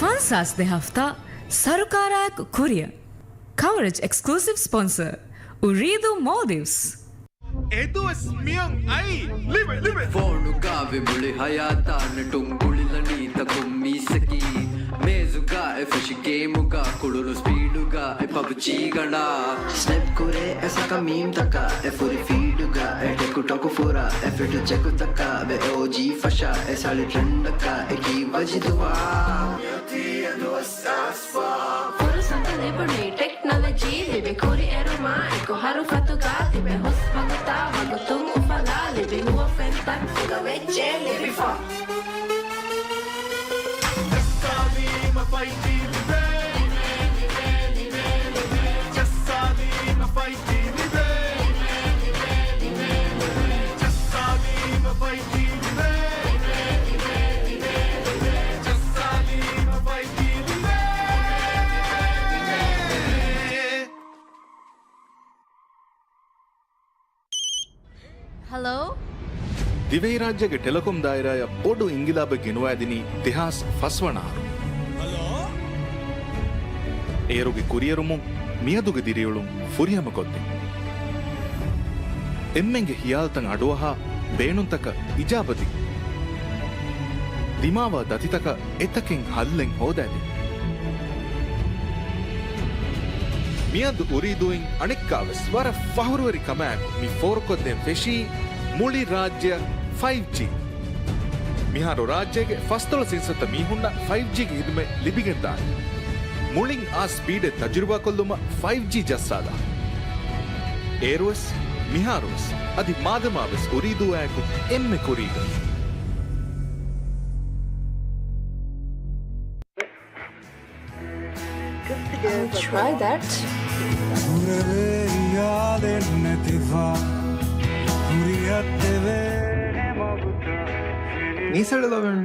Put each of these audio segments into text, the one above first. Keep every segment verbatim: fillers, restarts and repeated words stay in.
ފަންސާސް ދެ ހަފްތާ ސަރުކާރާއެކު ކުރިއަށް. ކަވަރޭޖް އެކްސްކްލޫސިވް ސްޕޮންސަރ، އުރީދޫ މޯލްޑިވްސް. އެދުވަސް މިއަން އައީ. ލިބެ، ލިބެ. ފޯނުގަ ވި މުޅި ހަޔާތާ ނެޓުން ގުޅިލަނީ ތަކުން މީސަކީ. މޭޒުގަ އެ ފެށި ގޭމުގަ ކުޅުނު ސްޕީޑުގަ އެ ޕަބްޖީ ގަނޑާ. ސްނެޕް ކުރޭ އެ ސަކަ މީމްތަކަށް އެ ފުރި ފީޑުގަ އެ ޓެކުޓޮކު ފުރާ އެ ފެޓު ޗެކުތަކަށް ވެ އޯޖީ ފަށާ އެ ސަޅި ޓްރެންޑަކަށް އެކީ ވަޖިދުވާ. ފުރުސަތު ލިބުނީ ޓެކްނޮލޮޖީ ލިބި ކުރިއެރުމާ އެކު ހަރުފަތުގަ ތިބެ ހުސް ވަގުތާ ވަގުތުން އުފަލާ ލިބި ނުވަފެން ތައްތުގަ ވެއްޖެ ލިބިފަ. ޖައްސާލީމަ ފައިވް ޖީ ލިބޭ. ޖައްސާލީމަ ފައިވް ޖީ ލިބޭ. ހަލޯ؟ ދިވެހިރާއްޖޭގެ ޓެލެކޮމް ދާއިރާއަށް ބޮޑު އިންގިލާބެއް ގެނުވައިދިނީ ދެހާސް ފަސް ވަނަ އަހަރު. އޭރުގެ ކުރިއެރުމުން މިއަދުގެ ދިރިއުޅުން ފުރިހަމަކޮށްދިން. އެންމެންގެ ހިޔާލުތައް އަޑުއަހާ، ބޭނުންތަކަށް އިޖާބަދީ، ދިމާވާ ދަތިތަކަށް އެތަކެއް ހައްލެއް ހޯދައިދިން. މިއަދު އުރީދޫއިން އަނެއްކާވެސް ވަރަށް ފަހުރުވެރި ކަމާއެކު މި ފޯރުކޮށްދޭން ފެށީ މުޅި ރާއްޖެއަށް ފައިވް ޖީ. މިހާރު ރާއްޖޭގެ ފަސްދޮޅަސް އިންސައްތަ މީހުންނަށް ފައިވް ޖީގެ ހިދުމަތް ލިބިގެންދާނެ. މުޅިން އާ ސްޕީޑެއް ތަޖުރިބާކޮށްލުމަށް ފައިވް ޖީ ޖައްސާލާ. އޭރުވެސް، މިހާރުވެސް، އަދި މާދަމާވެސް އުރީދޫއާއެކު އެންމެ ކުރީގަ. I'll try that. މީސަޅު ލޮބެން.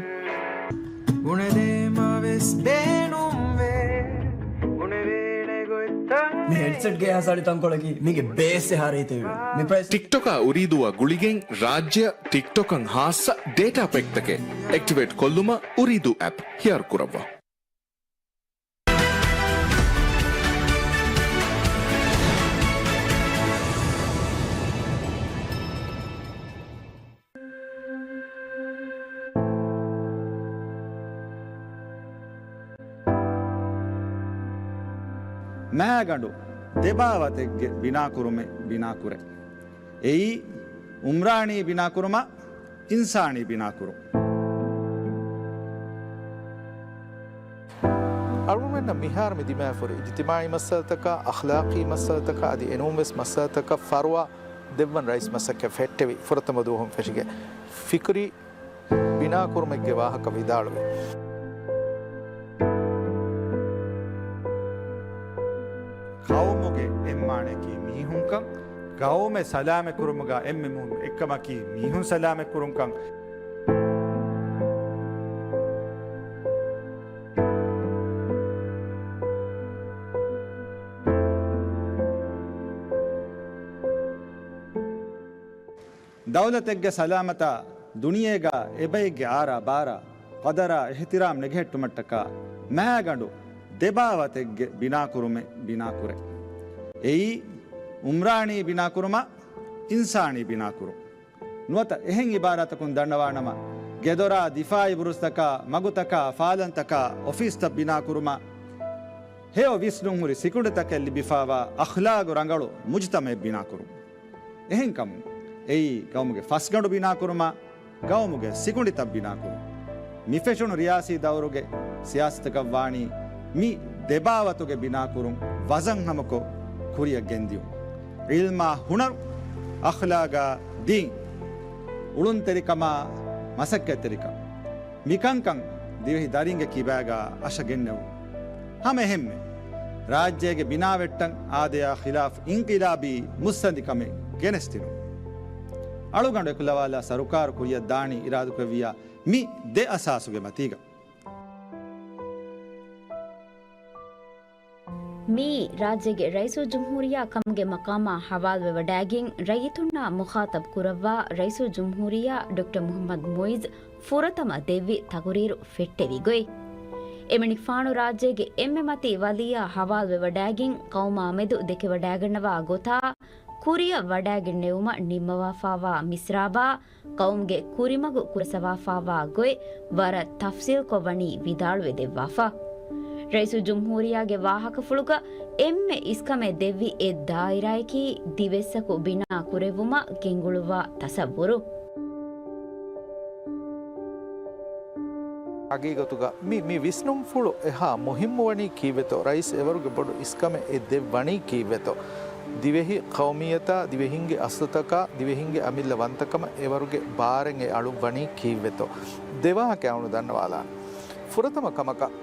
މި ހެޑްސެޓްގެ އެހާ ސަޅި ތަންކޮޅަކީ މީގެ ބޭސް އެހާ ރީތިވެ. މި ޕްރައިސް. ޓިކްޓޮކާ އުރީދޫއާ ގުޅިގެން ރާއްޖެއަށް ޓިކްޓޮކަށް ހާއްސަ ޑޭޓާ ޕެކްތަކެއް އެކްޓިވޭޓް ކޮށްލުމަށް އުރީދޫ އެޕް ހިޔާރު ކުރައްވާ. މައިގަނޑު ދެބާވަތެއްގެ ބިނާކުރުމެއް ބިނާކުރޭ. އެއީ، އުމްރާނީ ބިނާކުރުމާ، އިންސާނީ ބިނާކުރުން. އަޅުގަނޑުމެންނަށް މިހާރު މި ދިމާވެފަ ހުރި އިޖްތިމާޢީ މައްސަލަތަކާ، އަޚްލާޤީ މައްސަލަތަކާ އަދި އެނޫންވެސް މައްސަލަތަކަށް ފަރުވާ ދެއްވަން ރައީސް މަސައްކަތް ފެއްޓެވި ފުރަތަމަ ދުވަހުން ފެށިގެ ފިކުރީ ބިނާކުރުމެއްގެ ވާހަކަ ވިދާޅުވި. ޤައުމުގެ އެއްމާނައަކީ މީހުންކަން، ޤައުމެއް ސަލާމަތްކުރުމުގަ އެންމެ މުހިންމު އެއްކަމަކީ މީހުން ސަލާމަތްކުރުންކަން. ދައުލަތެއްގެ ސަލާމަތާ ދުނިޔޭގަ އެބައެއްގެ އާރާ ބާރާ، ޤަދަރާ އިޙްތިރާމް ނެގެހެއްޓުމަށްޓަކާ މައިގަނޑު ދެބާވަތެއްގެ ބިނާކުރުމެއް ބިނާކުރޭ. އެއީ، އުމްރާނީ ބިނާކުރުމާ، އިންސާނީ ބިނާކުރުން. ނުވަތަ އެހެން އިބާރާތަކުން ދަންނަވާނަމަ، ގެދޮރާ، ދިފާޢީ ބުރުސްތަކާ، މަގުތަކާ، ފާލަންތަކާ، އޮފީސްތައް ބިނާކުރުމަށް ހެޔޮ ވިސްނުން ހުރި ސިކުނޑިތަކެއް ލިބިފާވާ އަޚްލާގު ރަނގަޅު މުޖުތަމަޢެއް ބިނާކުރުން. އެހެންކަމުން، އެއީ ޤައުމުގެ ފަސްގަނޑު ބިނާކުރުމާ، ޤައުމުގެ ސިކުނޑިތައް ބިނާކުރުން. މިފެށުނު ރިޔާސީ ދައުރުގެ ސިޔާސަތަކަށްވާނީ މި ދެބާވަތުގެ ބިނާކުރުން ވަޒަން ހަމަކޮށް ކުރިއަށް ގެންދިޔުން. ޢިލްމާ ހުނަރު، އަޚްލާގާ ދީން، އުޅުންތެރިކަމާ މަސައްކަތްތެރިކަން. މިކަންކަން ދިވެހި ދަރިންގެ ކިބާގާ އަށަ ގެންނެވުން. ހަމަ އެހެންމެ، ރާއްޖޭގެ ބިނާވެއްޓަށް އާދަޔާ ޚިލާފް އިންޤިލާބީ މުއްސަނދިކަމެއް ގެނެސްދިނުން. އަޅުގަނޑު އެކުލަވާލާ ސަރުކާރު ކުރިއަށް ދާނީ އިރާދަކުރެއްވިޔާ މި ދެ އަސާސުގެ މަތީގަ. މިއީ ރާއްޖޭގެ ރައީސުލްޖުމްހޫރިއްޔާ ކަމުގެ މަޤާމާ ހަވާލުވެވަޑައިގެން ރައްޔިތުންނާ މުޚާޠަބް ކުރައްވާ ރައީސުލްޖުމްހޫރިއްޔާ ޑޮކްޓަރ މުޙައްމަދު މުޢިއްޒު ފުރަތަމަ ދެއްވި ތަޤުރީރު ފެއްޓެވި ގޮތް. އެމަނިކުފާނު ރާއްޖޭގެ އެންމެ މަތީ ވަލީއާ ހަވާލުވެވަޑައިގެން ޤައުމާ މެދު ދެކެވަޑައިގަންނަވާ ގޮތާ ކުރިއަށް ވަޑައިގެންނެވުމަށް ނިންމަވާފާވާ މިސްރާބާ ޤައުމުގެ ކުރިމަގު ކުރަސްވާފާވާ ގޮތް ވަރަށް ތަފްސީލްކޮށް ވަނީ ވިދާޅުވެ ދެއްވާފަ. ރައީސުލްޖުމްހޫރިއްޔާގެ ވާހަކަފުޅުގަ އެންމެ އިސްކަމެއް ދެއްވި އެއް ދާއިރާއަކީ ދިވެއްސަކު ބިނާ ކުރެއްވުމަށް ގެންގުޅުއްވާ ތަސައްވުރު. ހަގީގަތުގަ މި، މި ވިސްނުންފުޅު އެހާ މުހިއްމުވަނީ ކީއްވެތޯ؟ ރައީސް އެވަރުގެ ބޮޑު އިސްކަމެއް އެ ދެއްވަނީ ކީއްވެތޯ؟ ދިވެހި ޤައުމިއްޔަތާ، ދިވެހިންގެ އަސްލުތަކާ، ދިވެހިންގެ އަމިއްލަ ވަންތަކަމަށް އެވަރުގެ ބާރެއް އެ އަޅުއްވަނީ ކީއްވެތޯ؟ ދެ ވާހަކަ އަޅުގަނޑު ދަންނަވާލާން. ފުރަތަމަ ކަމަކަށް،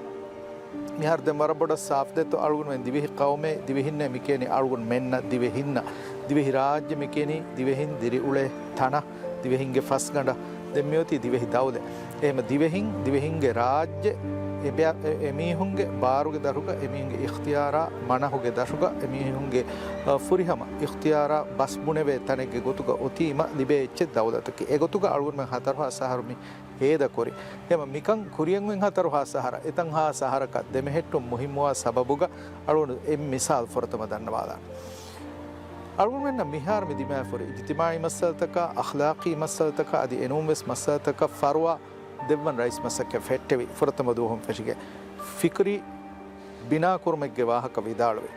މިހާރު ދެން ވަރަށް ބޮޑަށް ސާފު ދެއްތޯ އަޅުގަނޑުމެން ދިވެހި ޤައުމޭ، ދިވެހިންނޭ މިކޭނީ އަޅުގަނޑުމެންނަށް ދިވެހިންނަށް، ދިވެހި ރާއްޖެ މިކޭނީ ދިވެހިން ދިރިއުޅޭ ތަނަށް، ދިވެހިންގެ ފަސްގަނޑަށް، ދެން މިއޮތީ ދިވެހި ދައުލަތް. އެހެން ދިވެހިން، ދިވެހިންގެ ރާއްޖެ، އެ ބެ-، އެ، އެމީހުންގެ ބާރުގެ ދަށުގަ، އެމީހުންގެ އިޚްތިޔާރާ މަނަހުގެ ދަށުގަ، އެމީހުންގެ، އަ، ފުރިހަމަ އިޚްތިޔާރާ ބަސް ބުނެވޭ ތަނެއްގެ ގޮތުގަ އޮތީމަ ލިބޭ އެއްޗެއް ދައުލަތަކީ. އެގޮތުގަ އަޅުގަނޑުމެން ހަތަރުހާސް އަހަރު މި ހޭދަކުރި. އެމަ މިކަން ކުރިއަށް އޮތް ހަތަރުހާސް އަހަރަށް އެތަންހާސް އަހަރަކަށް ދެމެހެއްޓުން މުހިއްމުވާ ސަބަބުގަ އަޅުގަނޑު އެއް މިސާލު ފުރަތަމަ ދަންނަވާލާން. އަޅުގަނޑުމެންނަށް މިހާރު މި ދިމާވެފަ ހުރި އިޖްތިމާޢީ މައްސަލަތަކާ، އަޚްލާޤީ މައްސަލަތަކާ އަދި އެނޫންވެސް މައްސަލަތަކަށް ފަރުވާ ދެއްވަން ރައީސް މަސައްކަތް ފެއްޓެވި ފުރަތަމަ ދުވަހުން ފެށިގެން ފިކުރީ ބިނާކުރުމެއްގެ ވާހަކަ ވިދާޅުވި.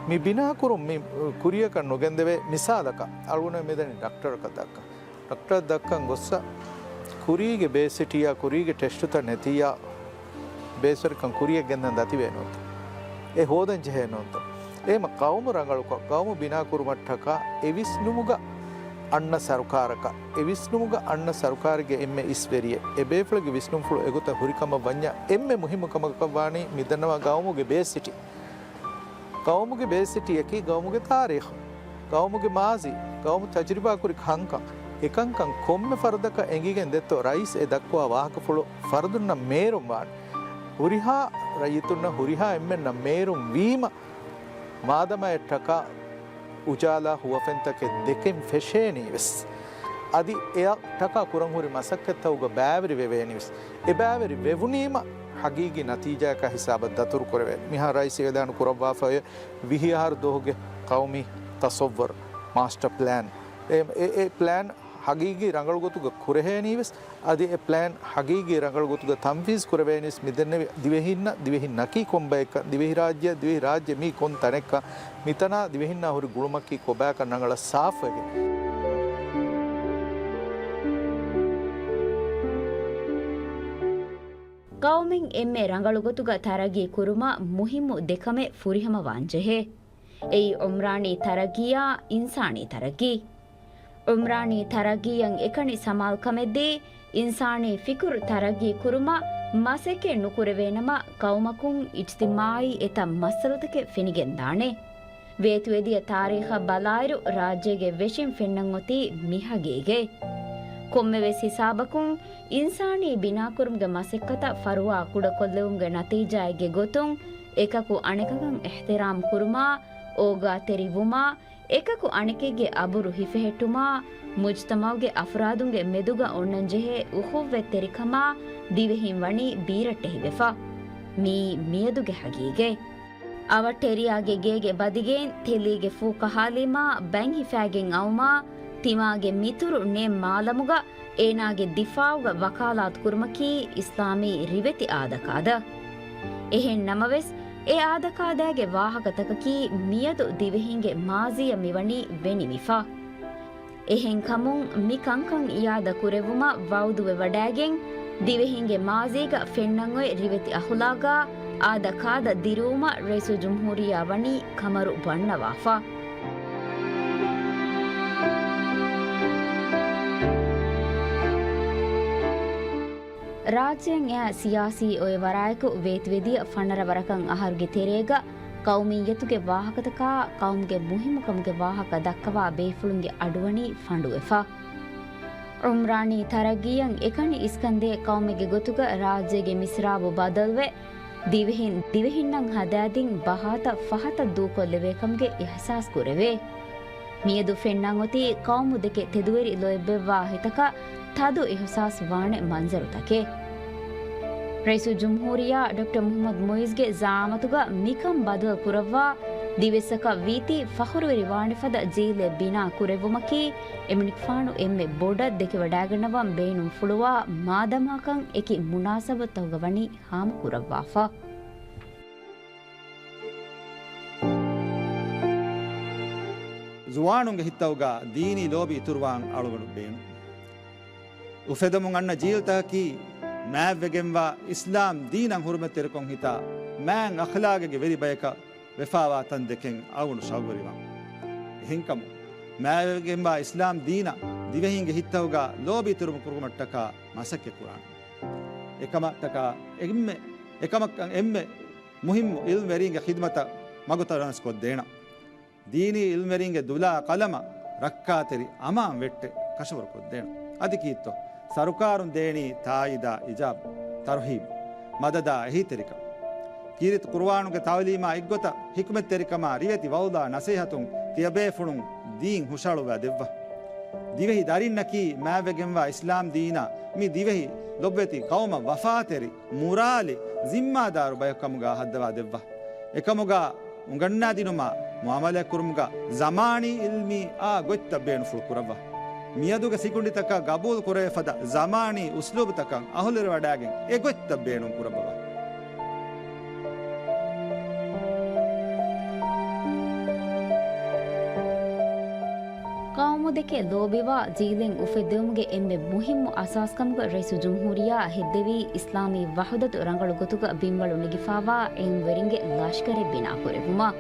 މި ބިނާކުރުން މި ކުރިޔަކަށް ނުގެންދެވޭ. މިސާލަކަށް އަޅުގަނޑު މިދަނީ ޑޮކްޓަރަކަށް ދައްކަން. ޑޮކްޓަރަށް ދައްކަން ގޮއްސަ ކުރީގެ ބޭސް ހިޓިއްޔާ، ކުރީގެ ޓެސްޓުތައް ނެތިއްޔާ، ބޭސްވެރިކަން ކުރިއަށް ގެންދަން ދަތިވޭ ނޫންތަ؟ އެ ހޯދަން ޖެހޭ ނޫންތަ؟ އެހެމަ ޤައުމު ރަނގަޅުކޮށް، ޤައުމު ބިނާކުރުމަށްޓަކާ އެ ވިސްނުމުގަ އަންނަ ސަރުކާރަކަށް، އެ ވިސްނުމުގަ އަންނަ ސަރުކާރެއްގެ އެންމެ އިސްވެރިއެއް، އެ ބޭފުޅެއްގެ ވިސްނުންފުޅު އެގޮތަށް ހުރިކަމަށް ވަންޏާ އެންމެ މުހިއްމު ކަމަކަށް ވާނީ މިދަންނަވާ ޤައުމުގެ ބޭސް ހިޓި. ޤައުމުގެ ބޭސް ހިޓީއަކީ ޤައުމުގެ ތާރީޚު، ޤައުމުގެ މާޒީ، ޤައުމު ތަޖުރިބާކުރި ކަންކަން. އެކަންކަން ކޮންމެ ފަރުދަކަށް އެނގިގެން ދެއްތޯ ރައީސް އެ ދައްކުވާ ވާހަކަފުޅު ފަރުދުންނަށް މޭރުން ވާނެ. ހުރިހާ ރައްޔިތުންނަށް ހުރިހާ އެންމެންނަށް މޭރުން ވީމަ، މާދަމާއަށްޓަކާ އުޖާލާ ހުވަފެންތަކެއް ދެކެން ފެށޭނީވެސް. އަދި އެއަށްޓަކާ ކުރަން ހުރި މަސައްކަތްތަކުގަ ބައިވެރި ވެވޭނީވެސް. އެ ބައިވެރި ވެވުނީމަ ހަގީގީ ނަތީޖާއަކާ ހިސާބަށް ދަތުރު ކުރެވޭނެ. މިހާ ރައީސް އިއުލާނު ކުރައްވާފައި ވިހި އަހަރު ދުވަހުގެ ޤައުމީ ތަޞައްވުރު، މާސްޓަ ޕްލޭން. އެ، އެ، އެ ޕްލޭން ހަގީގީ ރަނގަޅު ގޮތުގަ ކުރެހޭނީވެސް، އަދި އެ ޕްލޭން ހަގީގީ ރަނގަޅު ގޮތުގަ ތަންފީޒް ކުރެވޭނީވެސް މިދެންނެވި ދިވެހިންނަށް، ދިވެހިންނަކީ ކޮންބައެއްކަން، ދިވެހިރާއްޖެއަށް، ދިވެހިރާއްޖެ މީ ކޮން ތަނެއްކަން، މިތަނާ ދިވެހިންނާ ހުރި ގުޅުމަކީ ކޮބާކަން ރަނގަޅަށް ސާފުވެގެން. ޤައުމެއް އެންމެ ރަނގަޅު ގޮތުގަ ތަރައްގީ ކުރުމަށް މުހިއްމު ދެ ކަމެއް ފުރިހަމަވާން ޖެހޭ. އެއީ އުމްރާނީ ތަރައްގީއާ އިންސާނީ ތަރައްގީ. އުމްރާނީ ތަރައްގީއަށް އެކަނި ސަމާލުކަމެއްދީ، އިންސާނީ ފިކުރު ތަރައްގީ ކުރުމަށް މަސައްކަތް ނުކުރެވޭނަމަ، ޤައުމަކުން އިޖްތިމާޢީ އެތައް މައްސަލަތަކެއް ފެނިގެންދާނެ. ވޭތުވެދިޔަ ތާރީޚަށް ބަލާއިރު، ރާއްޖޭގެ ވެށިން ފެންނަން އޮތީ މި ހަގީގަތް. ކޮންމެވެސް ހިސާބަކުން، އިންސާނީ ބިނާކުރުމުގެ މަސައްކަތަށް ފަރުވާ ކުޑަކޮށްލެވުމުގެ ނަތީޖާއެއްގެ ގޮތުން، އެކަކު އަނެކަކަށް އިޙްތިރާމް ކުރުމާ، އޯގާތެރިވުމާ، އެކަކު އަނެކެއްގެ އަބުރު ހިފެހެއްޓުމާ، މުޖްތަމަޢުގެ އަފްރާދުންގެ މެދުގަ އޮންނަންޖެހޭ އުޚުއްވަތްތެރިކަމާ ދިވެހިން ވަނީ ބީރައްޓެހިވެފަ. މިއީ މިއަދުގެ ހަގީގަތް. އަވަށްޓެރިޔާގެ ގޭގެ ބަދިގެއިން ތެލީގެ ފޫ ކަހާލީމާ ބަތް ހިފާގެން އައުމާ، ތިމާގެ މިތުރު ނޭން މާލަމުގަ އޭނާގެ ދިފާޢުގަ ވަކާލާތު ކުރުމަކީ އިސްލާމީ ރިވެތި އާދަކާދަ. އެހެން ނަމަވެސް، އެ އާދަކާދައިގެ ވާހަކަތަކަކީ މިއަދު ދިވެހިންގެ މާޒީއަށް މިވަނީ ވެނިވިފަ. އެހެންކަމުން، މި ކަންކަން އިއާދަ ކުރެއްވުމަށް ވަޢުދުވެވަޑައިގެން، ދިވެހިންގެ މާޒީގަ ފެންނަން އޮތް ރިވެތި އަޚުލާގާ އާދަކާދަ ދިރުވުމަށް ރައީސުލްޖުމްހޫރިއްޔާ ވަނީ ކަމަރު ބަންނަވާފަ. ރާއްޖެއަށް އެއާ ސިޔާސީ އޮއެވަރާއެކު ވޭތުވެދިޔަ ފަނަރަ ވަރަކަށް އަހަރުގެ ތެރޭގަ ޤައުމިއްޔަތުގެ ވާހަކަތަކާ، ޤައުމުގެ މުހިއްމުކަމުގެ ވާހަކަ ދައްކަވާ ބޭފުޅުންގެ އަޑުވަނީ ފަނޑުވެފަ. ޢުމްރާނީ ތަރައްގީއަށް އެކަނި އިސްކަންދޭ ޤައުމެއްގެ ގޮތުގަ ރާއްޖޭގެ މިސްރާބު ބަދަލުވެ، ދިވެހިން، ދިވެހިންނަށް ހަދާދިން ބަހާތައް ފަހަތަށް ދޫކޮށްލެވޭކަމުގެ އިޙްސާސް ކުރެވޭ. މިއަދު ފެންނަން އޮތީ ޤައުމު ދެކެ ތެދުވެރި ލޯތްބެއްވާ ހިތަކަށް ތަދު އިޙްސާސް ވާނެ މަންޒަރުތަކެއް. ރައީސުލްޖުމްހޫރިއްޔާ ޑޮކްޓަރ މުޙައްމަދު މުޢިއްޒުގެ ޒަޢާމަތުގަ މިކަން ބަދަލު ކުރައްވާ، ދިވެއްސަކަށް ވީތީ ފަޚުރުވެރިވާނެފަދަ ޖީލެއް ބިނާ ކުރެއްވުމަކީ، އެމަނިކުފާނު އެންމެ ބޮޑަށް ދެކެވަޑައިގަންނަވަން ބޭނުންފުޅުވާ މާދަމާކަން އެކި މުނާސަބަތުތަކުގަ ވަނީ ހާމަކުރައްވާފަ. ޒުވާނުންގެ ހިތްތަކުގަ ދީނީ ލޯބި އިތުރުވާން އަޅުގަނޑު ބޭނުން. އުފެދެމުން އަންނަ ޖީލްތަކަކީ މާތްވެގެންވާ އިސްލާމް ދީނަށް ހުރުމަތްތެރިކޮށް ހިތާ މާތް އަޚްލާގެއްގެ ވެރި ބަޔަކަށް ވެފާވާ ތަން ދެކެން އަޅުގަނޑު ޝައުގުވެރިވަން. އެހެންކަމުން، މާތްވެގެންވާ އިސްލާމް ދީނަށް ދިވެހީންގެ ހިތްތަކުގަ ލޯބި އިތުރު ކުރުމަށްޓަކާ މަސައްކަތް ކުރާނެ. އެކަމަށްޓަކާ އެންމެ، އެކަމަށް އެންމެ މުހިއްމު އިލްމްވެރީންގެ ޚިދުމަތަށް މަގުތައް ރަންސްކޮށްދޭނަން. ދީނީ އިލްމްވެރީންގެ ދުލާ ޤަލަމަށް ރައްކާތެރި އަމާން ވެއްޓެއް ކަށަވަރުކޮށްދޭނަން. އަދި ކީއްތޯ؟ ސަރުކާރުން ދޭނީ ތާއީދާ އިޖާބަ، ތަރުހީބު، މަދަދާ އެހީތެރިކަން. ކީރިތި ޤުރުއާނުގެ ތަޢުލީމާ އެއްގޮތަށް ޙިކްމަތްތެރިކަމާ ރިވެތި ވަޢުޡާ ނަޞޭޙަތުން ތިޔަބޭފުޅުން ދީން ހުށައަޅުއްވާ ދެއްވާ. ދިވެހި ދަރިންނަކީ މާތްވެގެންވާ އިސްލާމް ދީނާ މި ދިވެހި ލޮބުވެތި ޤައުމަށް ވަފާތެރި، މުރާލި، ޒިންމާދާރު ބަޔަކު ކަމުގަ ހައްދަވާ ދެއްވާ. އެކަމުގަ އުނގަންނާދިނުމާ މުޢާމަލާތްކުރުމުގަ ޒަމާނީ އިލްމީ އާ ގޮތްތައް ބޭނުންފުޅު ކުރައްވާ. މިއަދުގެ ސިކުނޑިތަކަށް ގަބޫލު ކުރެވޭ ފަދަ ޒަމާނީ އުސްލޫބުތަކަށް އަހުލުވެވަޑައިގެން އެ ގޮތްތައް ބޭނުން ކުރައްވަވާ. ޤައުމު ދެކެ ލޯބިވާ ޖީލެއް އުފެއްދެވުމުގެ އެންމެ މުހިއްމު އަސާސްކަމުގަ ރައީސުލްޖުމްހޫރިއްޔާ ހެއްދެވީ އިސްލާމީ ވަޙުދަތު ރަނގަޅު ގޮތުގަ ބިންވަޅު ނެގިފާވާ އިލްމްވެރިންގެ ލަޝްކަރެއް ބިނާކުރެއްވުމަށް.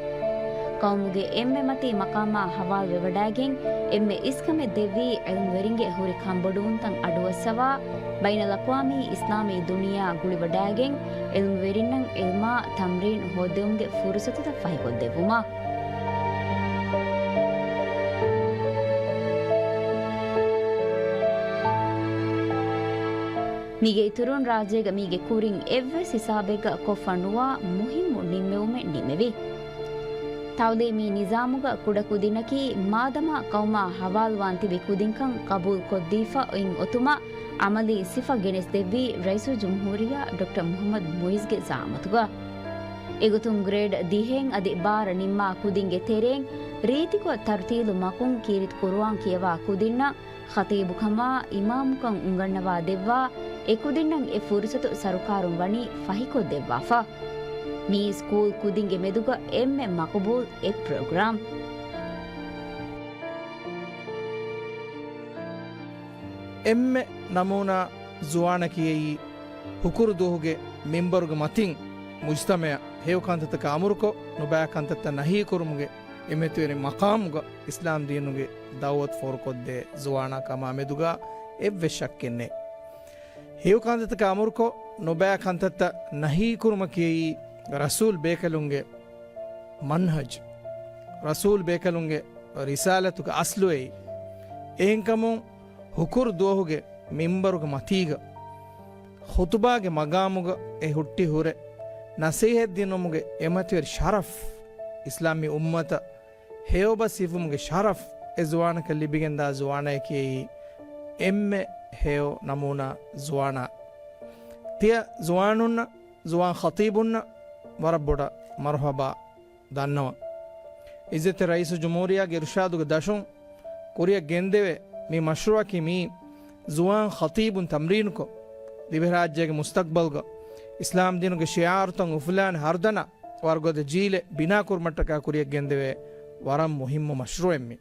ޤައުމުގެ އެންމެ މަތީ މަޤާމާ ހަވާލުވެވަޑައިގެން، އެންމެ އިސްކަމެއް ދެއްވީ އިލްމްވެރިންގެ ހުރި ކަންބޮޑުވުންތައް އަޑުއައްސަވާ، ބައިނަލްއަޤްވާމީ އިސްލާމީ ދުނިޔެއާ ގުޅިވަޑައިގެން، އިލްމްވެރިންނަށް އިލްމާ ތަމްރީން ހޯއްދެވުމުގެ ފުރުޞަތުތައް ފަހިކޮށްދެއްވުމަށް. މީގެ އިތުރުން، ރާއްޖޭގަ މީގެ ކުރިން އެއްވެސް ހިސާބެއްގަ ކޮށްފަ ނުވާ މުހިއްމު ނިންމެވުމެއް ނިމެވި. ތަޢުލީމީ ނިޒާމުގަ ކުޑަކުދިންނަކީ މާދަމާ ޤައުމާ ހަވާލުވާން ތިބި ކުދިންކަން ޤަބޫލުކޮށްދީފަ އޮތް އޮތުމަށް ޢަމަލީ ސިފަ ގެނެސްދެއްވީ ރައީސުލްޖުމްހޫރިއްޔާ ޑޮކްޓަރ މުޙައްމަދު މުޢިއްޒުގެ ޒަޢާމަތުގަ. އެގޮތުން ގްރޭޑް ދިހައިން އަދި ބާރަ ނިންމާ ކުދިންގެ ތެރެއިން ރީތިކޮށް ތަރުތީލު މަކުން ކީރިތި ޤުރުއާން ކިޔަވާ ކުދިންނަށް ޚަޠީބުކަމާ އިމާމުކަން އުނގަންނަވާ ދެއްވާ އެ ކުދިންނަށް އެ ފުރުޞަތު ސަރުކާރުން ވަނީ ފަހިކޮށްދެއްވާފަ. މިއީ ސްކޫލް ކުދިންގެ މެދުގަ އެންމެ މަޤުބޫލް އެއް ޕްރޮގްރާމް. އެންމެ ނަމޫނާ ޒުވާނަކީ އެއީ ހުކުރު ދުވަހުގެ މިންބަރުގެ މަތިން މުޖްތަމަޢަށް ހެޔޮ ކަންތައްތަކަށް އަމުރުކޮށް، ނުބައި ކަންތައްތައް ނަހީކުރުމުގެ އެމެތިވެރި މަޤާމުގަ އިސްލާމް ދީނުގެ ދަޢުވަތު ފޯރުކޮށްދޭ ޒުވާނާ ކަމާ މެދުގަ އެއްވެސް ޝައްކެއް ނެތް. ހެޔޮ ކަންތައްތަކަށް އަމުރުކޮށް، ނުބައި ކަންތައްތައް ނަހީކުރުމަކީ ރަސޫލް ބޭކަލުންގެ މަންހަޖް، ރަސޫލް ބޭކަލުންގެ ރިސާލަތުގެ އަސްލު އެއީ. އެހެންކަމުން، ހުކުރު ދުވަހުގެ މިންބަރުގެ މަތީގަ، ޚުޠުބާގެ މަގާމުގަ އެ ހުއްޓި ހުރެ ނަސޭހަތް ދިނުމުގެ އެމަތިވެރި ޝަރަފް، އިސްލާމީ އުއްމަތަށް ހެޔޮބަސް ހިފުމުގެ ޝަރަފް އެ ޒުވާނަކަށް ލިބިގެންދާ ޒުވާނައަކީ އެންމެ ހެޔޮ ނަމޫނާ ޒުވާނާ. ތިޔަ ޒުވާނުންނަށް، ޒުވާން ޚަޠީބުންނަށް ވަރަށް ބޮޑަށް މަރުޙަބާ ދަންނަވަން. ޢިއްޒަތްތެރި ރައީސުލްޖުމްހޫރިއްޔާގެ އިރުޝާދުގެ ދަށުން ކުރިއަށް ގެންދެވޭ މި މަޝްރޫޢަކީ މިއީ ޒުވާން ޚަޠީބުން ތަމްރީނުކޮށް، ދިވެހިރާއްޖޭގެ މުސްތަޤްބަލްގަ އިސްލާމްދީނުގެ ޝިޢާރުތައް އުފުލާނެ ހަރުދަނާ ވަރުގަދަ ޖީލެއް ބިނާކުރުމަށްޓަކާ ކުރިއަށް ގެންދެވޭ ވަރަށް މުހިއްމު މަޝްރޫޢެއް މީ.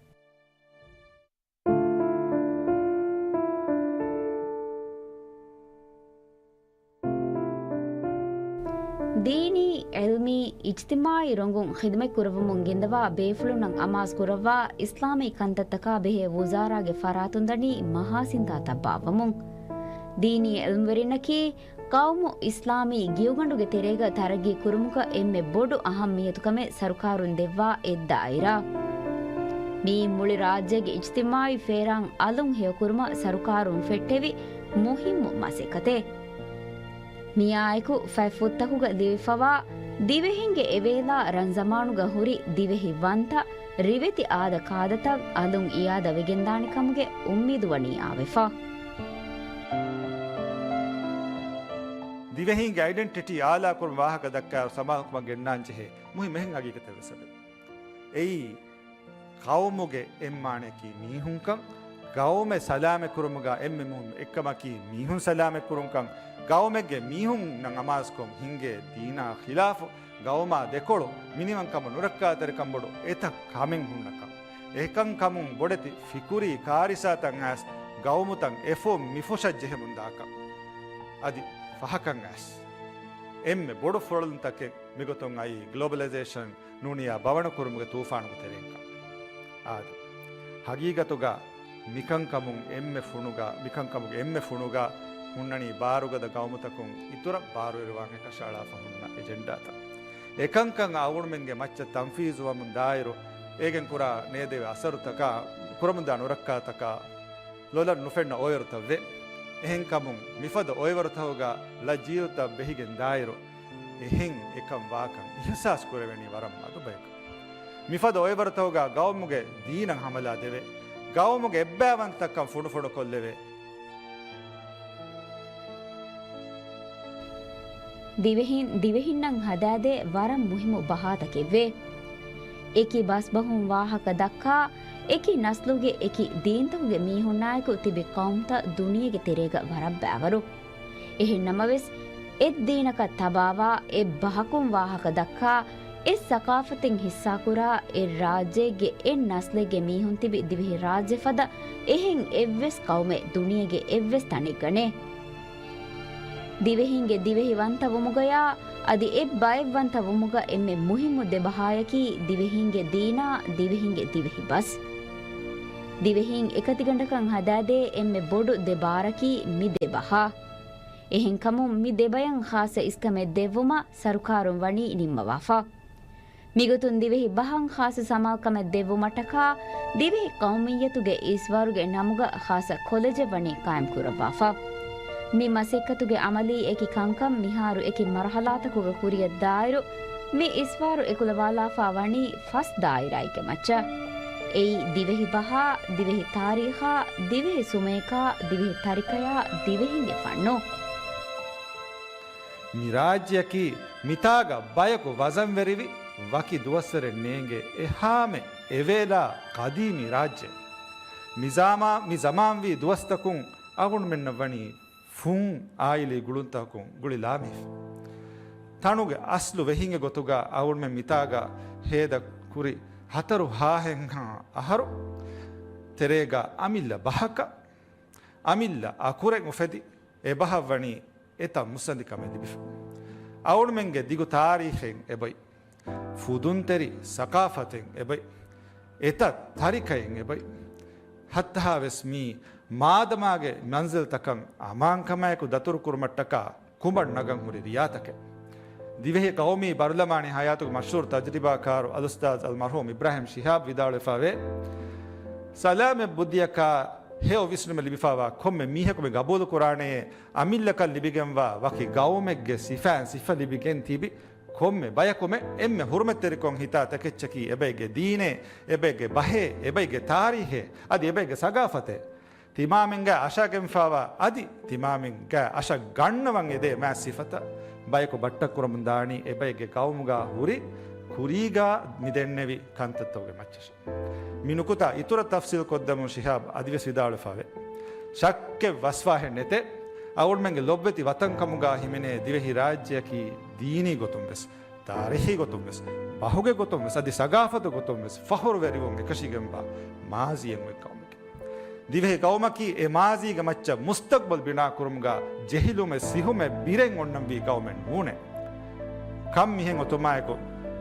ދީނީ، ޢިލްމީ، އިޖްތިމާޢީ ރޮނގުން ޚިދުމަތްކުރެއްވުމުން ގެންދަވާ ބޭފުޅުންނަށް އަމާޒުކުރައްވާ އިސްލާމީ ކަންތައްތަކާ ބެހޭ ވުޒާރާގެ ފަރާތުން ދަނީ މަހާސިންތާތައް ބާއްވަމުން. ދީނީ ޢިލްމްވެރިންނަކީ ޤައުމު އިސްލާމީ ގިއުގަނޑުގެ ތެރޭގަ ތަރައްގީ ކުރުމުގަ އެންމެ ބޮޑު އަހައްމިއްޔަތުކަމެއް ސަރުކާރުން ދެއްވާ އެއް ދާއިރާ. މިއީ މުޅި ރާއްޖޭގެ އިޖްތިމާޢީ ފޭރާން އަލުން ހެޔޮކުރުމަށް ސަރުކާރުން ފެއްޓެވި މުހިއްމު މަސައްކަތެއް. މިއާއެކު ފަތްފުށްތަކުގަ ލިބިފަވާ ދިވެހިންގެ އެވޭލާ ރަންޒަމާނުގަ ހުރި ދިވެހި ވަންތަ ރިވެތި އާދަ ކާދަތައް އަލުން އިއާދަ ވެގެންދާނެ ކަމުގެ އުއްމީދު ވަނީ އާވެފަ. ދިވެހީންގެ އައިޑެންޓިޓީ އާލާކުރުމަށް ވާހަކަ ދައްކާ ސަމާލުކަމަށް ގެންނާން ޖެހޭ މުހިންމު އެހެން ހަގީގަތެއް ވެސް އެބަ. އެއީ، ޤައުމުގެ އެއްމާނަޔަކީ މީހުންކަން، ޤައުމެއް ސަލާމަތްކުރުމުގަ އެންމެ މުހިންމު އެއްކަމަކީ މީހުން ސަލާމަތްކުރުންކަން، ޤައުމެއްގެ މީހުންނަށް އަމާޒުކޮށް ހިންގޭ ދީނާ ޚިލާފު، ޤައުމާ ދެކޮޅު މިނިވަންކަމު ނުރައްކާތެރިކަން ބޮޑު އެތައް ކަމެއް ހުންނަކަން، އެކަންކަމުން ބޮޑެތި ފިކުރީ ކާރިސާތައް އައިސް ޤައުމުތައް އެފަހުން މިފުށަށް ޖެހެމުން ދާކަން، އަދި ފަހަކަށް އައިސް އެންމެ ބޮޑު ފުރޮޅުންތަކެއް މިގޮތުން އައީ ގްލޯބަލައިޒޭޝަން ނޫނިޔާ ބަވަނަ ކުރުމުގެ ތޫފާނުގެ ތެރެއިން ކަން. އާދެ، ހަގީގަތުގަ މިކަންކަމުން އެންމެ ފުނުގަ، މިކަންކަމުގެ އެންމެ ފުނުގަ ހުންނަނީ ބާރުގަދަ ޤައުމުތަކުން އިތުރަށް ބާރުއިރުވާން އެކަށައަޅާފަ ހުންނަ އެޖެންޑާތައް. އެކަންކަން އަޅުގަނޑުމެންގެ މައްޗަށް ތަންފީޒުވަމުން ދާއިރު، އޭގެން ކުރާ ނޭދެވޭ އަސަރުތަކާ، ކުރަމުންދާ ނުރައްކާތަކާ، ލޮލަށް ނުފެންނަ އޮއިވަރުތައްވޭ. އެހެންކަމުން މިފަދަ އޮއިވަރުތަކުގަ ލައް ޖީލުތައް ބެހިގެން ދާއިރު، އެހެން އެކަން ވާކަން އިހުސާސް ކުރެވެނީ ވަރަށް މަދު ބަޔަކު. މިފަދަ އޮއިވަރުތަކުގަ ޤައުމުގެ ދީނަށް ހަމަލާ ދެވޭ، ޤައުމުގެ އެއްބައިވަންތަކަން ފުނޑުފުނޑުކޮށްލެވޭ. ދިވެހިން ދިވެހިންނަށް ހަދާދޭ ވަރަށް މުހިއްމު ބަހާތަކެއްވޭ. އެކި ބަސްބަހުން ވާހަކަ ދައްކާ، އެކި ނަސްލުގެ އެކި ދީންތަކުގެ މީހުންނާއެކު ތިބި ޤައުމުތައް ދުނިޔޭގެ ތެރޭގަ ވަރަށް ބައިވަރު. އެހެން ނަމަވެސް، އެއްދީނަކަށް ތަބާވާ، އެއްބަހަކުން ވާހަކަ ދައްކާ، އެއްސަޤާފަތެއް ހިއްސާކުރާ، އެއްރާއްޖެއެއްގެ އެއްނަސްލެއްގެ މީހުން ތިބި ދިވެހިރާއްޖެ ފަދަ އެހެން އެއްވެސް ޤައުމެއް ދުނިޔޭގެ އެއްވެސް ތަނެއްގަ ނެތް. ދިވެހިންގެ ދިވެހިވަންތަވުމުގަޔާ އަދި އެއްބައެއްވަންތަވުމުގަ އެންމެ މުހިއްމު ދެ ބަހާޔަކީ ދިވެހިންގެ ދީނާ ދިވެހިންގެ ދިވެހި ބަސް. ދިވެހީން އެކަތިގަނޑަކަށް ހަދާދޭ އެންމެ ބޮޑު ދެ ބާރަކީ މި ދެ ބަހާ. އެހެންކަމުން މި ދެބަޔަށް ޚާއްޞަ އިސްކަމެއް ދެއްވުމަށް ސަރުކާރުން ވަނީ ނިންމަވާފަ. މިގޮތުން ދިވެހި ބަހަށް ޚާއްޞަ ސަމާލުކަމެއް ދެއްވުމަށްޓަކާ، ދިވެހި ޤައުމިއްޔަތުގެ އިސްވާރުގެ ނަމުގަ ޚާއްޞަ ކޮލެޖެއް ވަނީ ޤާއިމްކުރައްވާފަ. މި މަސައްކަތުގެ ޢަމަލީ އެކި ކަންކަން މިހާރު އެކި މަރުޙަލާތަކުގަ ކުރިއަށްދާއިރު، މި އިސްވާރު އެކުލަވާލާފަ ވަނީ ފަސް ދާއިރާއެއްގެ މައްޗަށް. އެއީ ދިވެހި ބަހާ، ދިވެހި ތާރީޚާ، ދިވެހި ސުމޭކާ، ދިވެހި ތަރިކަޔާ، ދިވެހިންގެ ފަންނު. މި ރާއްޖެއަކީ މިތާގަ ބަޔަކު ވަޒަންވެރިވި ވަކި ދުވަސްވަރެއް ނޭނގޭ އެހާމެ އެވޭލާ ޤަދީމީ ރާއްޖެ. މި ޒާމާ-، މި ޒަމާންވީ ދުވަސްތަކުން އަޅުގަނޑުމެންނަށް ވަނީ ފުން އާއިލީ ގުޅުންތަކުން ގުޅިލާމީފަ. ތަނުގެ އަސްލު ވެހިންގެ ގޮތުގަ އަޅުގަނޑުމެން މިތާގަ ހޭދަ ކުރި ހަތަރު ހާހެއްހާ އަހަރު ތެރޭގަ އަމިއްލަ ބަހަކަށް އަމިއްލަ އަކުރެއް އުފެދި، އެބަހަށް ވަނީ އެތައް މުއްސަނދިކަމެއް ލިބިފަ. އަޅުގަނޑުމެންގެ ދިގު ތާރީޚެއް އެބައި، ފުދުންތެރި ސަޤާފަތެއް އެބައި، އެތައް ތަރިކައެއް އެބައި. ހައްތަހާވެސް މީ މާދަމާގެ މަންޒިލްތަކަށް އަމާންކަމާއެކު ދަތުރުކުރުމަށްޓަކާ ކުނބަށް ނަގަން ހުރި ރިޔާތަކެއް. ދިވެހި ޤައުމީ ބަރުލަމާނީ ހަޔާތުގެ މަޝްހޫރު ތަޖުރިބާކާރު އަލްއުސްތާޛް އަލްމަރްޙޫމް އިބްރާހީމް ޝިހާބް ވިދާޅުވެފަވޭ، ސަލާމަތް ބުއްދިއަކާ ހެޔޮ ވިސްނުމެއް ލިބިފަވާ ކޮންމެ މީހަކު މި ގަބޫލުކުރާނެޔޭ، އަމިއްލަކަށް ލިބިގެންވާ ވަކި ޤައުމެއްގެ ސިފައިން ސިފަ ލިބިގެން ތިބި ކޮންމެ ބަޔަކުމެ އެންމެ ހުރުމަތްތެރިކޮށް ހިތާ ތަކެއްޗަކީ އެބައިގެ ދީނޭ، އެބައިގެ ބަހޭ، އެބައިގެ ތާރީހޭ، އަދި އެބައިގެ ސަގާފަތޭ. ތިމާމެންގާ އަށާގެންފާވާ އަދި ތިމާމެންގާ އަށަށް ގަންނަވަން އެދޭ މާތް ސިފަތައް ބަޔަކު ބައްޓަށް ކުރަމުން ދާނީ އެބައިގެ ޤައުމުގާ ހުރި ކުރީގާ މި ދެންނެވި ކަންތައްތަކުގެ މައްޗަށް. މި ނުކުތާ އިތުރަށް ތަފްސީލް ކޮށްދެމުން ޝިހާބް އަދިވެސް ވިދާޅުވެފަވޭ. ޝައްކެއް ވަސްވާހެއް ނެތޭ، އަޅުގަނޑުމެންގެ ލޮބްވެތި ވަތަން ކަމުގާ ހިމެނޭ ދިވެހި ރާއްޖެއަކީ ދީނީ ގޮތުން ވެސް، ތާރީޚީ ގޮތުން ވެސް، ބަހުގެ ގޮތުން ވެސް، އަދި ސަގާފަތު ގޮތުން ވެސް ފަޚުރުވެރިވުން އެކަށީގެންވާ މާޒީއެއް އޮތް ޤައުމެކެވެ. ދިވެހި ޤައުމަކީ އެ މާޒީގެ މައްޗަށް މުސްތަޤްބަލް ބިނާ ކުރުމުގަ ޖެހިލުމެއް ސިހުމެއް ބިރެއް އޮންނަންވީ ޤައުމެއް ނޫނޭ. ކަން މިހެން އޮތުމާއެކު،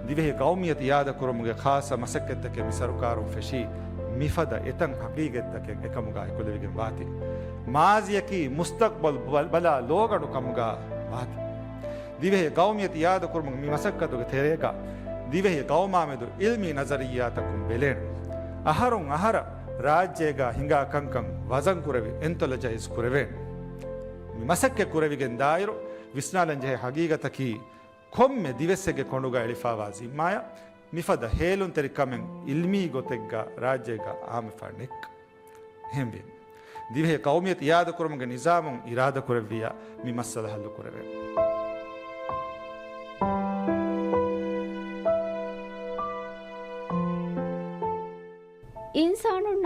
ދިވެހި ޤައުމިއްޔަތު އިއާދަކުރުމުގެ ޚާއްޞަ މަސައްކަތްތަކެއް މި ސަރުކާރުން ފެށީ، މިފަދަ އެތައް ހަގީގަތްތަކެއް އެކަމުގަ އެކުލެވިގެން ވާތީ. މާޒީއަކީ މުސްތަޤްބަލް ބަ-، ބަލާ ލޯގަނޑު ކަމުގަ ވާތީ. ދިވެހި ޤައުމިއްޔަތު އިއާދަކުރުމުގެ މި މަސައްކަތުގެ ތެރޭގަ، ދިވެހި ޤައުމާމެދު ޢިލްމީ ނަޒަރިއްޔާތަކުން ބެލޭނެ. އަހަރުން އަހަރަށް ރާއްޖޭގަ ހިނގާ ކަންކަން ވަޒަންކުރެވި އެންތޮލަޖައިޒް ކުރެވޭނެ. މި މަސައްކަތް ކުރެވިގެން ދާއިރު، ވިސްނާލަންޖެހޭ ހަގީގަތަކީ، ކޮންމެ ދިވެއްސެއްގެ ކޮނޑުގަ އެޅިފާވާ ޒިންމާޔަށް މިފަދަ ހޭލުންތެރިކަމެއް ޢިލްމީ ގޮތެއްގަ ރާއްޖޭގަ އާއްމުވެފާ ނެތްކަން. އެހެންވީމަ، ދިވެހި ޤައުމިއްޔަތު އިއާދަކުރުމުގެ ނިޒާމުން އިރާދަކުރެއްވިއްޔާ، މި މައްސަލަ ޙައްލު ކުރެވޭނެ.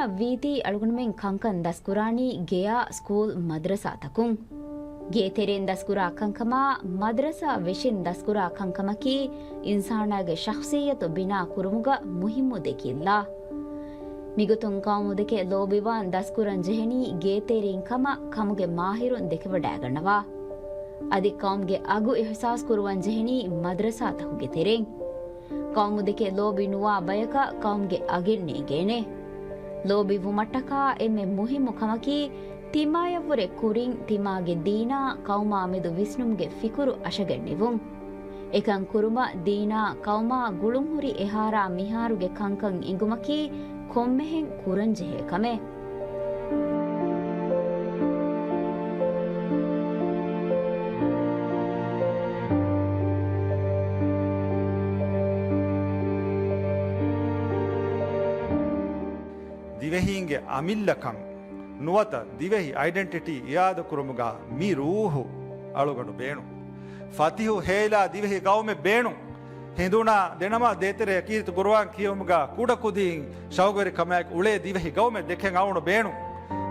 ވީތީ އަޅުގަނޑުމެން ކަންކަން ދަސްކުރާނީ ގެޔާ، ސްކޫލް، މަދްރަސާތަކުން. ގޭތެރެއިން ދަސްކުރާ ކަންކަމާ، މަދްރަސާ ވެށިން ދަސްކުރާ ކަންކަމަކީ އިންސާނާގެ ޝަޚްޞިއްޔަތު ބިނާ ކުރުމުގަ މުހިއްމު ދެކިލާ. މިގޮތުން ޤައުމު ދެކެ ލޯބިވާން ދަސްކުރަން ޖެހެނީ ގޭތެރެއިން ކަމަށް ކަމުގެ މާހިރުން ދެކެވަޑައިގަންނަވާ. އަދި ޤައުމުގެ އަގު އިޙްސާސް ކުރުވަން ޖެހެނީ މަދްރަސާތަކުގެ ތެރެއިން. ޤައުމު ދެކެ ލޯބި ނުވާ ބަޔަކަށް ޤައުމުގެ އަގެއް ނޭނގޭނެ. ލޯބި ވުމަށްޓަކާ އެންމެ މުހިއްމު ކަމަކީ، ތިމާޔަށްވުރެ ކުރިން ތިމާގެ ދީނާ ޤައުމާ މެދު ވިސްނުމުގެ ފިކުރު އަށަގަންނެވުން. އެކަން ކުރުމަށް ދީނާ ޤައުމާ ގުޅުންހުރި އެހާރާ މިހާރުގެ ކަންކަން އެނގުމަކީ ކޮންމެހެން ކުރަންޖެހޭ ކަމެއް. ދިވެހީންގެ އަމިއްލަކަން ނުވަތަ ދިވެހި އައިޑެންޓިޓީ އިއާދަކުރުމުގަ މި ރޫހު އަޅުގަނޑު ބޭނުން. ފަތިހު ހޭލާ ދިވެހި ގައުމެއް ބޭނުން. ހިނދުނާ ދެނަމާ ދޭތެރޭ ކީރިތި ޤުރުއާން ކިޔެވުމުގަ ކުޑަކުދީން ޝައުގުވެރިކަމާއެކު އުޅޭ ދިވެހި ގައުމެއް ދެކެން އައުނު ބޭނުން.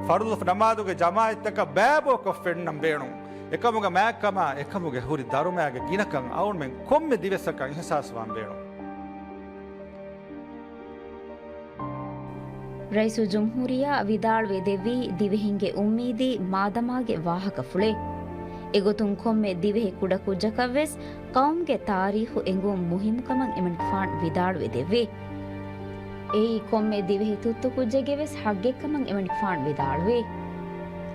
ފަރުޟު ނަމާދުގެ ޖަމާޢަތްތަކަށް ބައިބޯކޮށް ފެންނަން ބޭނުން. އެކަމުގަ މާތްކަމާ އެކަމުގެ ހުރި ދަރުމައިގެ ގިނަކަން އައުންމެން ކޮންމެ ދިވެއްސަކަށް އިޙްސާސްވާން ބޭނުން. ރައީސުލްޖުމްހޫރިއްޔާ ވިދާޅުވެ ދެއްވީ ދިވެހިންގެ އުއްމީދީ މާދަމާގެ ވާހަކަފުޅެއް. އެގޮތުން ކޮންމެ ދިވެހި ކުޑަކުއްޖަކަށްވެސް ޤައުމުގެ ތާރީޚު އެނގުން މުހިއްމުކަމަށް އެމަނިކުފާނު ވިދާޅުވެ ދެއްވި. އެއީ ކޮންމެ ދިވެހި ތުއްތުކުއްޖެއްގެވެސް ޙައްޤެއްކަމަށް އެމަނިކުފާނު ވިދާޅުވި.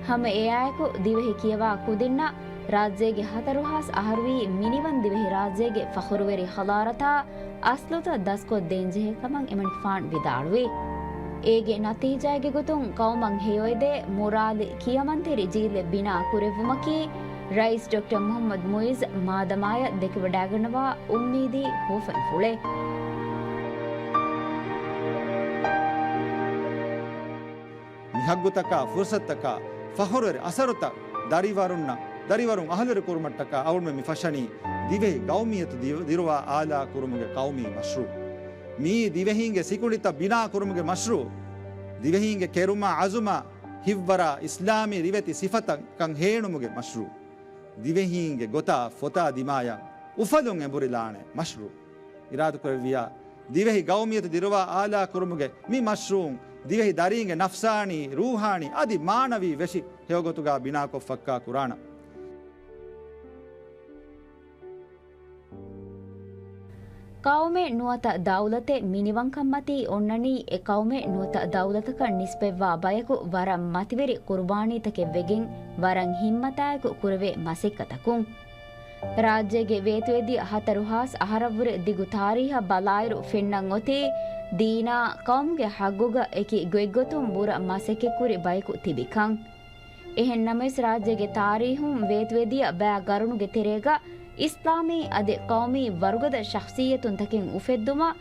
ހަމަ އެއާއެކު ދިވެހި ކިޔަވާ ކުދިންނަށް ރާއްޖޭގެ ހަތަރު ހާސް އަހަރުވީ މިނިވަން ދިވެހިރާއްޖޭގެ ފަޚުރުވެރި ޙަޟާރަތާ އަސްލުތައް ދަސްކޮށްދޭންޖެހޭ ކަމަށް އެމަނިކުފާނު ވިދާޅުވި. އޭގެ ނަތީޖާއެއްގެ ގޮތުން ޤައުމަށް ހެޔޮއެދޭ މުރާލި ކިޔަމަންތެރި ޖީލެއް ބިނާ ކުރެއްވުމަކީ ރައީސް ޑޮކްޓަރ މުޙައްމަދު މުޢިއްޒު މާދަމާޔަށް ދެކެވަޑައިގަންނަވާ އުއްމީދީ ހުވަފެންފުޅެއް. މި ޙައްޤުތަކާ ފުރުޞަތުތަކާ ފަޚުރުވެރި އަސަރުތައް ދަރިވަރުންނަށް، ދަރިވަރުން އަހުލުވެރި ކުރުމަށްޓަކާ އަޅުގަނޑުމެން މި ފަށަނީ ދިވެހި ޤައުމިއްޔަތު ދި-، ދިރުވާ އާލާ ކުރުމުގެ ޤައުމީ މަޝްރޫޢު. މިއީ ދިވެހީންގެ ސިކުނޑިތައް ބިނާ ކުރުމުގެ މަޝްރޫޢު. ދިވެހީންގެ ކެރުމާ ޢަޒުމާ ހިއްވަރާ އިސްލާމީ ރިވެތި ސިފަތަކަށް ހޭނުމުގެ މަޝްރޫޢު. ދިވެހީންގެ ގޮތާ ފޮތާ ދިމާޔަށް އުފަލުން އެނބުރިލާނެ މަޝްރޫޢު. އިރާދަކުރެއްވިޔާ، ދިވެހި ޤައުމިއްޔަތު ދިރުވާ އާލާ ކުރުމުގެ މި މަޝްރޫޢުން ދިވެހި ދަރީންގެ ނަފްސާނީ، ރޫޙާނީ އަދި މާނަވީ ވެށި ހެޔޮގޮތުގަ ބިނާކޮށްފައްކާ ކުރާނަން. ޤައުމެއް ނުވަތަ ދައުލަތެއް މިނިވަންކަންމަތީ އޮންނަނީ އެ ޤައުމެއް ނުވަތަ ދައުލަތަކަށް ނިސްބަތްވާ ބަޔަކު ވަރަށް މަތިވެރި ޤުރުބާނީތަކެއް ވެގެން ވަރަށް ހިންމަތާއެކު ކުރެވޭ މަސައްކަތަކުން. ރާއްޖޭގެ ވޭތުވެދިޔަ ހަތަރު ހާސް އަހަރަށްވުރެ ދިގު ތާރީހަށް ބަލާއިރު ފެންނަން އޮތީ ދީނާ ޤައުމުގެ ޙައްޤުގަ އެކި ގޮތްގޮތުން ބުރަ މަސައްކަތްކުރި ބަޔަކު ތިބިކަން. އެހެން ނަމަވެސް، ރާއްޖޭގެ ތާރީހުން ވޭތުވެދިޔަ ބައި ގަރުނުގެ ތެރޭގަ އިސްލާމީ އަދި ޤައުމީ ވަރުގަދަ ޝަޚްޞިއްޔަތުންތަކެއް އުފެއްދުމަށް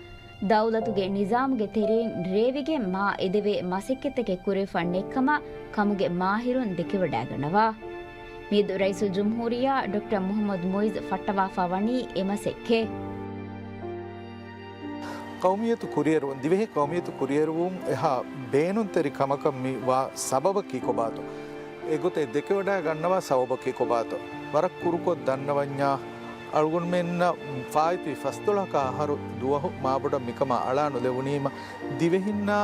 ދައުލަތުގެ ނިޒާމުގެ ތެރެއިން ރޭވިގެން މާ އެދެވޭ މަސައްކަތްތަކެއް ކުރެވިފަ ނެތްކަމަށް ކަމުގެ މާހިރުން ދެކެވަޑައިގަންނަވާ. މިއަދު ރައީސުލްޖުމްހޫރިއްޔާ ޑޮކްޓަރ މުޙައްމަދު މުޢިއްޒު ފައްޓަވާފަ ވަނީ އެ މަސައްކަތް. ޤައުމިއްޔަތު ކުރިއެރުވުން، ދިވެހި ޤައުމިއްޔަތު ކުރިއެރުވުން އެހާ ބޭނުންތެރި ކަމަކަށް މި ވާ ސަބަބަކީ ކޮބާތޯ؟ އެގޮތަށް ދެކެވަޑައިގަންނަވާ ސަބަބަކީ ކޮބާތޯ؟ ވަރަށް ކުރުކޮށް ދަންނަވަންޏާ، އަޅުގަނޑުމެންނަށް ފާއިތުވި ފަސްދޮޅަހަކަށް އަހަރު ދުވަހު މާބޮޑަށް މިކަމާ އަޅާނުލެވުނީމަ، ދިވެހިންނާ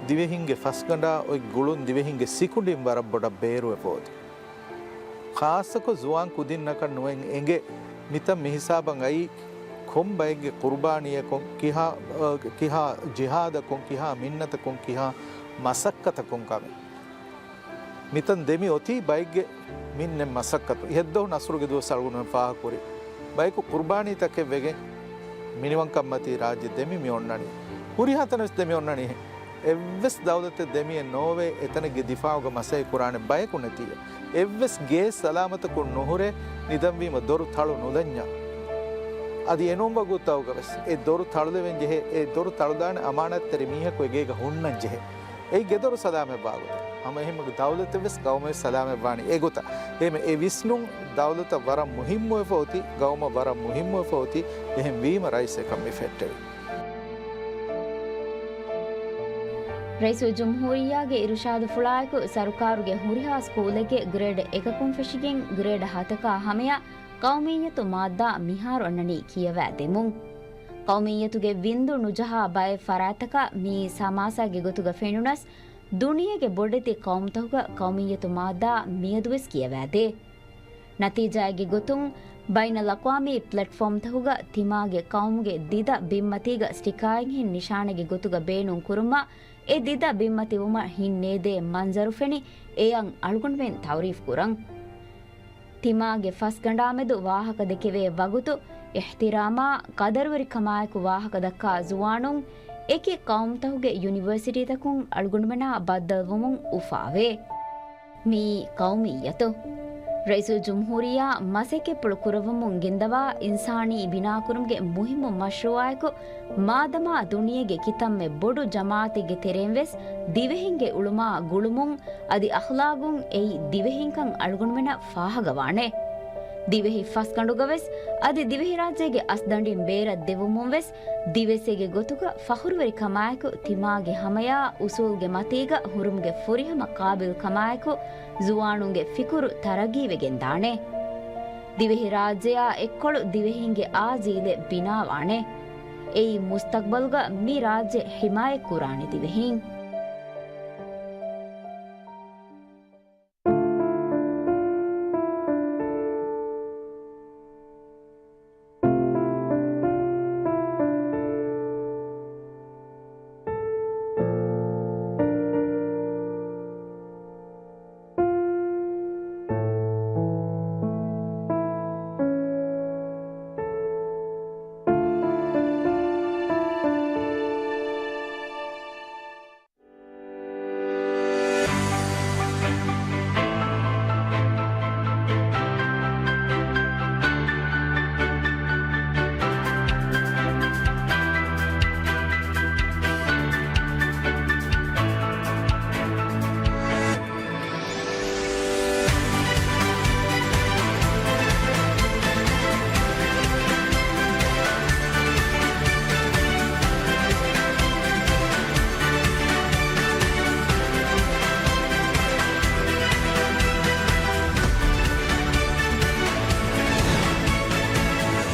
ދިވެހިންގެ ފަސްގަނޑާ އޮތް ގުޅުން ދިވެހިންގެ ސިކުނޑިން ވަރަށް ބޮޑަށް ބޭރުވެފަ އޮތީ. ޚާއްޞަކޮށް ޒުވާން ކުދިންނަކަށް ނުވެން އެނގޭ. މިތަން މިހިސާބަށް އައީ ކޮން ބައެއްގެ ޤުރުބާނީއަކުން، ކިހާ، އަ، ކިހާ ޖިހާދަކުން، ކިހާ މިންނަތަކުން، ކިހާ މަސައްކަތަކުން ކަމެއް. މިތަން ދެމި އޮތީ ބައެއްގެ މިންނެއް މަސައްކަތު. އިހަށްދުވަހު ނަޞްރުގެ ދުވަސް އަޅުގަނޑުމެން ފާހަގަކުރި. ބަޔަކު ޤުރުބާނީތަކެއް ވެގެން މިނިވަންކަންމަތީ ރާއްޖެ ދެމި މި އޮންނަނީ. ހުރިހާ ތަނަވެސް ދެމި އޮންނަނީ. އެއްވެސް ދައުލަތެއް ދެމިއެއް ނޯވޭ އެތަނެއްގެ ދިފާޢުގަ މަސައްކަތް ކުރާނެ ބަޔަކު ނެތީ. އެއްވެސް ގޭސް ސަލާމަތަކުން ނުހުރޭ ނިދަންވީމަ ދޮރު ތަޅު ނުލަންޏާ. އަދި އެނޫން ވަގުތުތަކުގަވެސް އެ ދޮރު ތަޅުލެވެން ޖެހޭ، އެ ދޮރު ތަޅުދާނެ އަމާނާތްތެރި މީހަކު އެ ގޭގަ ހުންނަން ޖެހޭ. އެއީ ގެދޮރު ސަލާމަތްވާ ގޮތަށް. ހަމަ އެހެންމެ ދައުލަތެއްވެސް ޤައުމެއް ސަލާމަތްވާނީ އެގޮތަށް. އެހެން އެ ވިސްނުން ދައުލަތަށް ވަރަށް މުހިއްމުވެފަ އޮތީ، ޤައުމަށް ވަރަށް މުހިއްމުވެފަ އޮތީ. އެހެން ވީމަ ރައީސް އެކަން މި ފެއްޓެވި. ރައީސުލްޖުމްހޫރިއްޔާގެ އިރުޝާދުފުޅާއެކު ސަރުކާރުގެ ހުރިހާ ސްކޫލެއްގެ ގްރޭޑް އެކަކުން ފެށިގެން ގްރޭޑް ހަތަކާ ހަމަޔަށް ޤައުމިއްޔަތު މާއްދާ މިހާރު އަންނަނީ ކިޔަވާދެމުން. ޤައުމިއްޔަތުގެ ވިންދު ނުޖަހާ ބައެއް ފަރާތްތަކަށް މިއީ ސަމާސާގެ ގޮތުގަ ފެނުނަސް، ދުނިޔޭގެ ބޮޑެތި ޤައުމުތަކުގަ ޤައުމިއްޔަތު މާއްދާ މިއަދުވެސް ކިޔަވާދޭ. ނަތީޖާއެއްގެ ގޮތުން، ބައިނަލްއަޤްވާމީ ޕްލެޓްފޯމްތަކުގަ ތިމާގެ ޤައުމުގެ ދިދަ ބިންމަތީގަ ސްޓިކާއެއްހެން ނިޝާނެއްގެ ގޮތުގަ ބޭނުން ކުރުމަށް، އެ ދިދަ ބިންމަތިވުމަށް ހިންނޭދޭ މަންޒަރު ފެނި، އެއަށް އަޅުގަނޑުމެން ތަޢުރީފް ކުރަން. ތިމާގެ ފަސްގަނޑާމެދު ވާހަކަ ދެކެވޭ ވަގުތު، އިޙްތިރާމާ، ޤަދަރުވެރިކަމާއެކު ވާހަކަ ދައްކާ ޒުވާނުން، އެކި ޤައުމުތަކުގެ ޔުނިވަރސިޓީތަކުން އަޅުގަނޑުމެނާ ބައްދަލުވުމުން އުފާވޭ. މިއީ ޤައުމިއްޔަތު. ރައީސުލްޖުމްހޫރިއްޔާ މަސައްކަތްޕުޅު ކުރައްވަމުން ގެންދަވާ އިންސާނީ ބިނާކުރުމުގެ މުހިއްމު މަޝްރޫޢާއެކު، މާދަމާ ދުނިޔޭގެ ކިތަންމެ ބޮޑު ޖަމާޢަތެއްގެ ތެރެއިން ވެސް ދިވެހިންގެ އުޅުމާ ގުޅުމުން އަދި އަޚްލާގުން އެއީ ދިވެހިންކަން އަޅުގަނޑުމެނަށް ފާހަގަވާނެ. ދިވެހި ފަސްގަނޑުގަވެސް އަދި ދިވެހިރާއްޖޭގެ އަސްދަނޑިން ބޭރަށް ދެވުމުން ވެސް ދިވެއްސެއްގެ ގޮތުގަ ފަޚުރުވެރިކަމާއެކު ތިމާގެ ހަމަޔާ އުސޫލްގެ މަތީގަ ހުރުމުގެ ފުރިހަމަ ޤާބިލްކަމާއެކު ޒުވާނުންގެ ފިކުރު ތަރައްގީވެގެންދާނެ. ދިވެހިރާއްޖެއާ އެއްކޮޅު ދިވެހިންގެ އާ ޖީލެއް ބިނާވާނެ. އެއީ މުސްތަޤްބަލުގަ މި ރާއްޖެ ޙިމާޔަތްކުރާނެ ދިވެހިން.